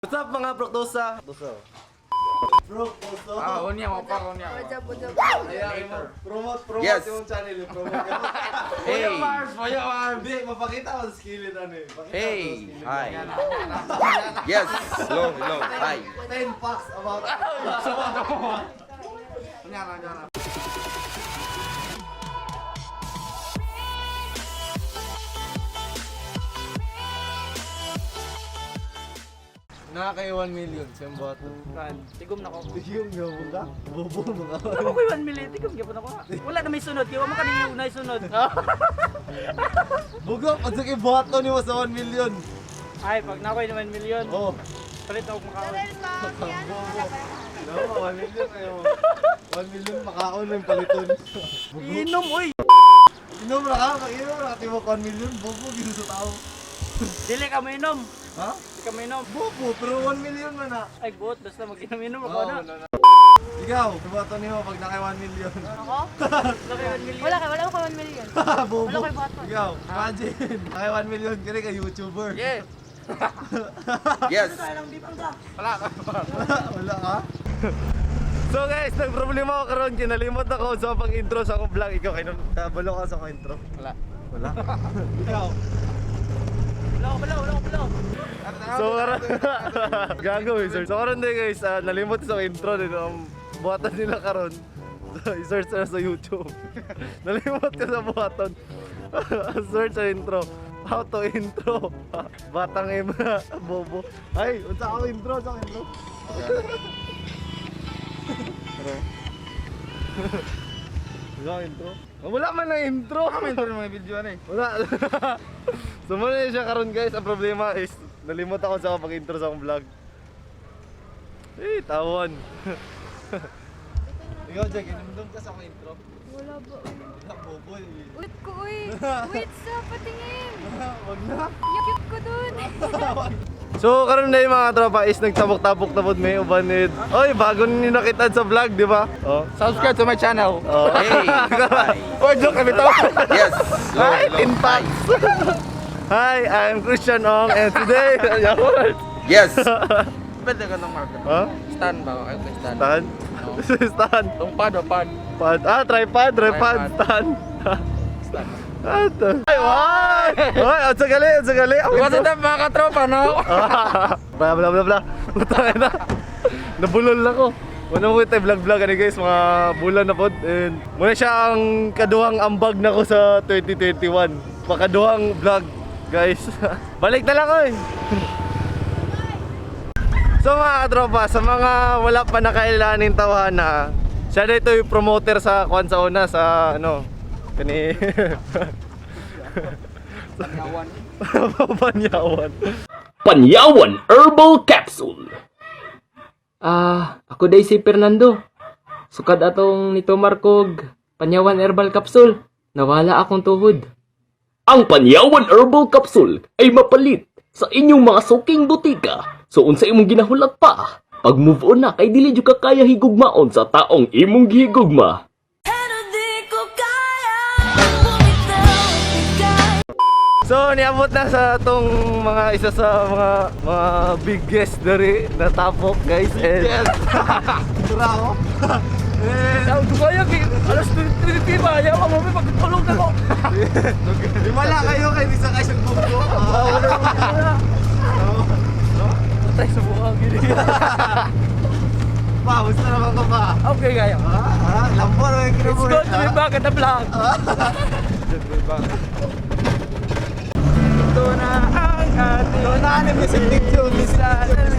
What's up, mga Broktosa? Tosa. Broktosa. Ah, unya mo pa, unya. What's up, what's up? Ayan, promote, promote Yes. yung channel. Promote. Hey. Mars, Kuya Mars. Hindi, mapakita ko sa skillet ano eh. Pakita ko sa Hey. skillet. Hi. Yes. Hello, hello. Hi. 10 facts about Unya na, unya na. Naka kay 1 million sa iyong buhat. Tigom na ko. Tigom nga mo ka? Bobo mo ka. Wala ko 1 million, tigom gyapon ako. Wala na may sunod, kay wa man kanina unay sunod. Bugo, pag sa buhat to ni mo sa 1 million. Ay, pag nakoy na 1 million, Oh. palit na og makaon. No, 1 million kayo. 1 million makaon lang paliton. Bugo. Inom oy. Inom ra ka, mag-inom ra ka tibok 1 million, bobo gid sa tao. Dili ka mainom. Ha? Di ka mainom. Bobo, pero 1 million man na. Ay, buot basta mag-inom-inom ako Oo, na. wala na. Ikaw, buhaton nimo pag naka 1 million. Ako? Wala kay 1 million. Wala kay, wala ko 1 million. Bobo. Wala ko'y buhaton. Ikaw, imagine, naka 1 million kani ka YouTuber. Yes. Yes. Wala ka. Wala ka? So guys, nagproblema ako karon, kinalimot ako sa pag-intro sa akong vlog. Ikaw, kay kabalo ka sa akong intro. Wala. Wala. Ikaw. Wala ko, wala, wala, wala. So karon gago eh, sir. So karon din guys, nalimot sa akong intro dito ang buhatan nila karon. So, i-search na sa YouTube. Nalimot ka sa buhaton. Search sa intro. How to intro. Batang ima, bobo. Ay, unsa ako intro, sa akong intro. Wala akong intro. Oh, wala man ang intro. Kami intro ng mga video ano eh. Wala. So muna siya karon guys, ang problema is nalimot ako sa pag-intro sa akong vlog. Eh, tawon. Ikaw, Jack, inumdum ka sa akong intro. Wala ba? Wala, bobo eh. Wait ko, uy. Wait sa, patingin. Wag na. Cute ko dun. So, karon na yung mga tropa is nagtabok-tabok na pod may uban ni. Oy, bago ninyo nakita sa vlog, di ba? Oh. Subscribe to my channel. Oh. Hey. Hi. Oh, joke kami to. Yes. Hello, Hi, hello. in fact. Hi, I'm Christian Ong and today, Yes. Pwede ka ng marka. Huh? Stand ba? Kayo kay stand. Stan? Stan. Tong pad o pad. Pad. Ah, tripod, tripod, Tripod. stand. Stand. Ah, ay, why? Ay, ang sagali, ang sagali. Ang What's up, mga katropa, no? Bla bla bla bla. Putang ina. Nabulol ako. Wala mo tayo vlog vlog ani guys, mga bulan na pod. And muna siya ang kaduhang ambag na ko sa 2021. Pakaduhang vlog, guys. Balik na lang ko eh. So mga katropa, sa mga wala pa nakailanin tawhana, siya na ito yung promoter sa kwan sa una sa ano, kani Panyawan. Panyawan. Panyawan Herbal Capsule. Ah, ako day si Fernando. Sukad atong nito Marcog, Panyawan Herbal Capsule. Nawala akong tuhod. Ang Panyawan Herbal Capsule ay mapalit sa inyong mga suking butika. So unsa imong ginahulat pa? Pag move on na kay dili jud ka kaya higugmaon sa taong imong gihigugma. So niabot na sa atong mga isa sa mga big guest diri na tapok guys. And yes. Tura ako. And Tawag ko kayo kay alas 3:30 pa, ayaw ka mo pagtulog na ko. wala kayo kay bisa kayo sa bugbo. Patay sa buhang gini. Pa, gusto naman ka pa. Okay kayo. Ah, lambo na yung It's kinabuhi. good to be back at the vlog. Ito na ang ating Ito na, ano, music video, music video.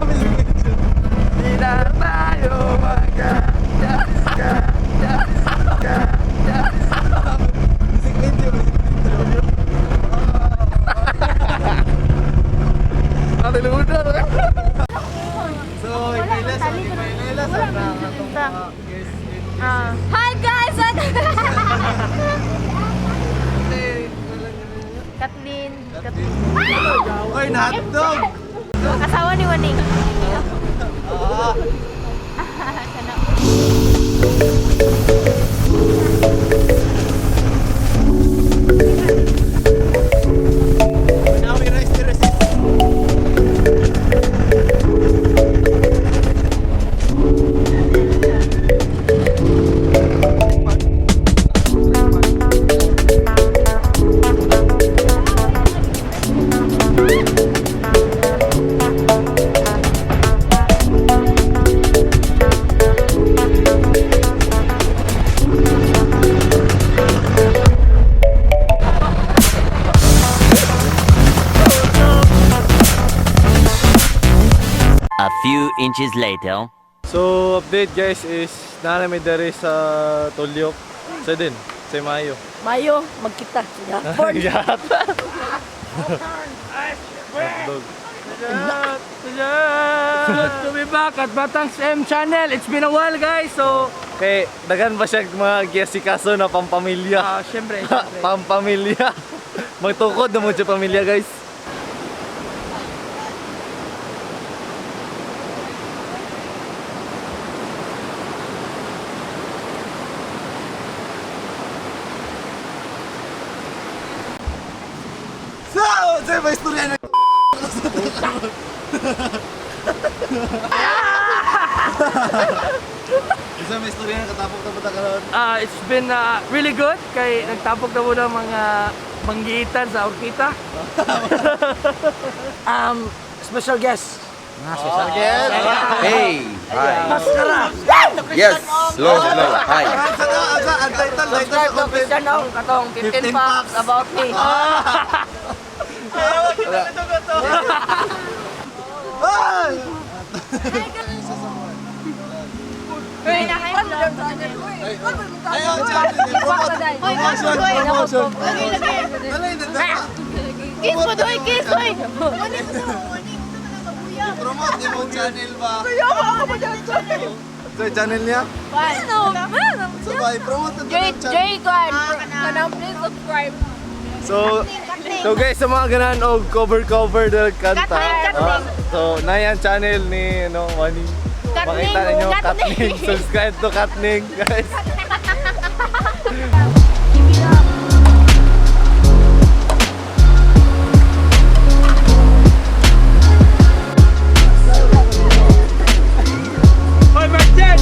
Music video. Di na tayo magka Music video, music video. Natulunan. So, ipailas, ipailas Wala, na wala. atong mga guest. Ah. Hi guys! Kathleen. Kathleen. Oy, na hotdog! Asawa ni Waning. Ah. Sana. Now we rice the receipt. A few inches later. So, update guys is naa mi diri sa Tulyok. Sa din, sa Mayo. Mayo, magkita. Yapon. Yata. Hotdog. Good to be back at Batang's M Channel. It's been a while, guys. So, Kay dagan ba siya mga giasikaso na pampamilya? syempre, syempre. Pampamilya. Magtukod na mo siya pamilya, guys. So, sa may istorya na. Isa may istorya na katapok na ba karon? It's been really good kay nagtapok na mo ng mga manggiitan sa Orkita. Special guest. Yes. Hey. Hi. Yes. Hello, hello. Hi. Ang title, title sa content. Christian Ong, katong 15 facts about me. Ay, naka-vlog. Ayaw, channel. Promote. Hoy, Promotion, hoy, promotion. Lagi, lagi. Dali, dali. Kiss mo, doy, kiss, doy. Promote yung channel ba? So, channel niya? Ano? So, ba, i-promote ang Jay, channel. Jay, God. Kanang please subscribe. So guys, sa mga ganahan og cover-cover na kanta. Katning, katning. So, na yan channel ni, ano, Wani. Katning, Makita ninyo, katning. Katning. Subscribe to Katning, guys. Hoy, Merchant!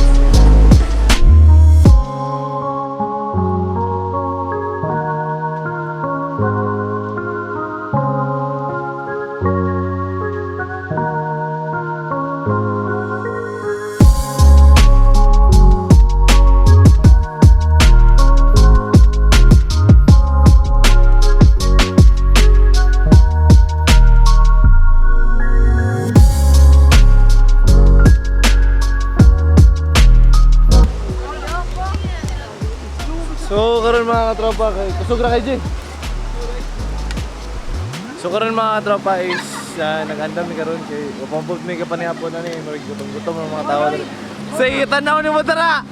So, karon mga katropa, kay kusog ra kay Jay. So karon mga katropa is nag-andam mi karon kay upambot mi ka panihapon na ni murag gutom-gutom ang mga tao diri. Sige, tanaw nimo tara.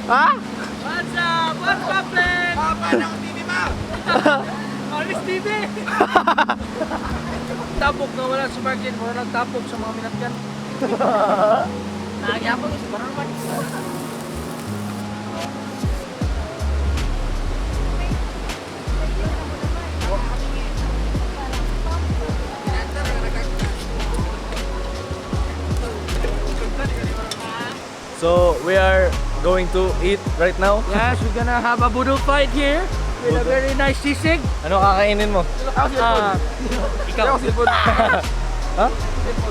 Ha? What's up? What's poppin'? Papa ng TV ba? Alis TV! Tapok na wala sa market, wala nang tapok sa mga minatyan. Nagyapon ko sa barang. So, we are going to eat right now. Yes, we're gonna have a budol fight here with a very nice sisig. Ano kakainin mo? Ikaw. Ha?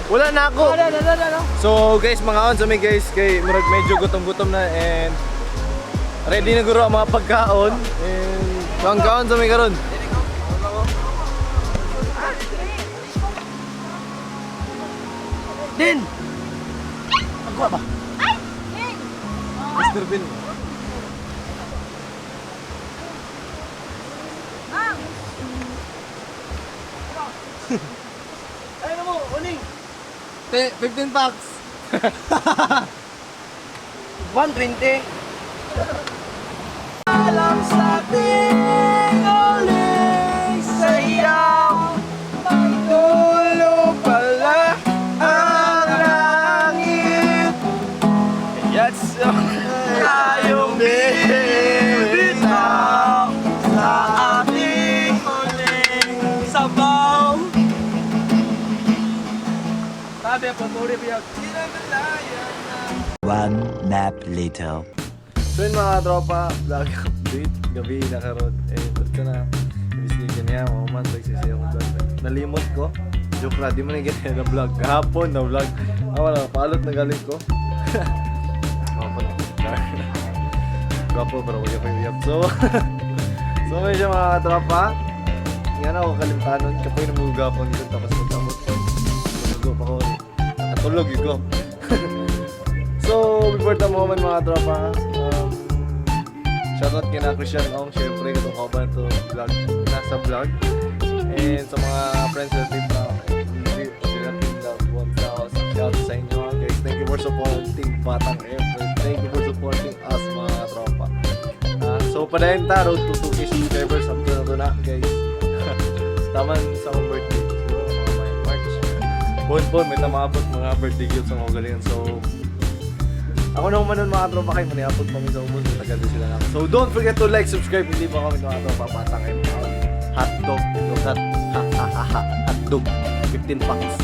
Wala na ako. Wala, wala, wala. So guys, mga on sa mi guys kay murag medyo gutom-gutom na and ready na guro ang mga pagkaon and ang kaon sa mi karon. Din! Mr. Bill. Ay, ano mo, uning. 15 packs. 120. Alam sa ating uling sayaw, Pagtulo pala ang langit. Yes. Tayong bibitaw Sa ating uling sabaw. Sabi po, puri biyak. One nap later. So yun mga tropa, vlog update. Gabi na karon. Eh, ba't ka na? Imbis ni ganyan, mga man, nagsisi akong vlog. Nalimot ko. Joke na, di mo na ganyan na vlog. Kahapon na vlog. Ah, wala, paalot na galing ko. Gwapo na. Gwapo, pero wag ako uyap. So, so medyo mga tropa. Nga na ako kalimtanon. Kapoy na mga gapon ko. Tapos magkamot ko. Tumugo pa ko. Tulog yun ko. So, before the moment, mga tropa, shoutout kina Christian Ong, syempre, itong kauban to vlog, nasa vlog. And sa mga friends na team na, sila team loved ones na ako, shout sa inyo, ah, guys. Thank you for supporting Batang Effort. Thank you for supporting us, mga tropa. Ah, so, padayon ta, road to 2K subscribers. Up to na to na, guys. Taman sa akong birthday. Siguro mga may March. Bon, may tamaabot mga birthday gifts ang mga galingan. So, ako naman nun, mga tropa, kayo, maniapod pa mi sa ubos, matagal din sila na. So don't forget to like, subscribe, hindi pa kami, mga tropa, Batang M out. Hotdog, dog, hot, ha, ha, ha, ha, hotdog, 15 packs.